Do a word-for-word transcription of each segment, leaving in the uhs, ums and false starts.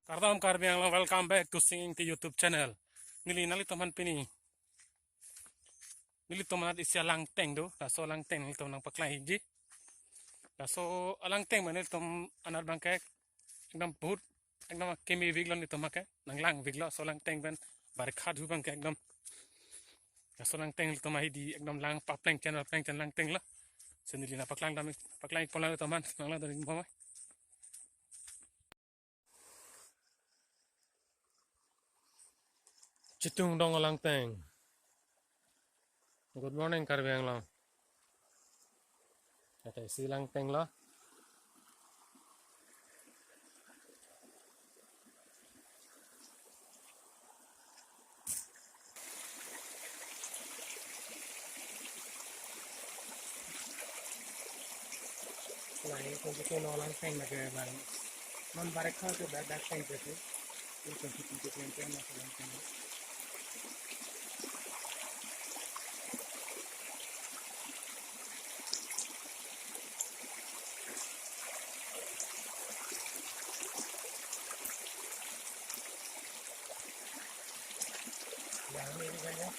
Kardom Karbi Anglong, welcome back to Singing T YouTube channel. Neli nanglitum aphan pini, nelitum anat isi alangteng do, laso alangteng nelitum nangpaklangji. Laso alangteng abang nelitum anat abangke ekdom bahut, ekdom akimi vik lo nelitum abangke, nanglangvik lo laso alangteng pen, barikha thu abangke ekdom. Laso alangteng nelitum ahi di ekdom lang papleng chen, papleng chen alangteng lo. Si neli nangpaklang dam, paklang pon nangtum aphan, nanglang dam bom. Chitungdong alangteng. Good morning, Karbi Anglong. Ata isi alangteng lo. Lahei kung kung alangteng lake bang. Non barikha ke dak dak teng ke tu. Ini kung kung kung kung kung alangteng. Yang ini kan ya.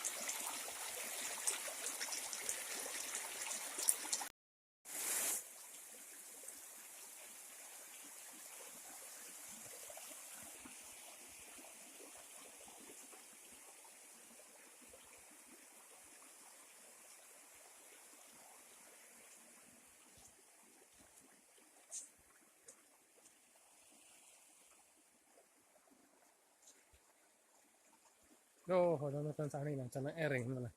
Yo, hodon nonton sani lang chana ering mana.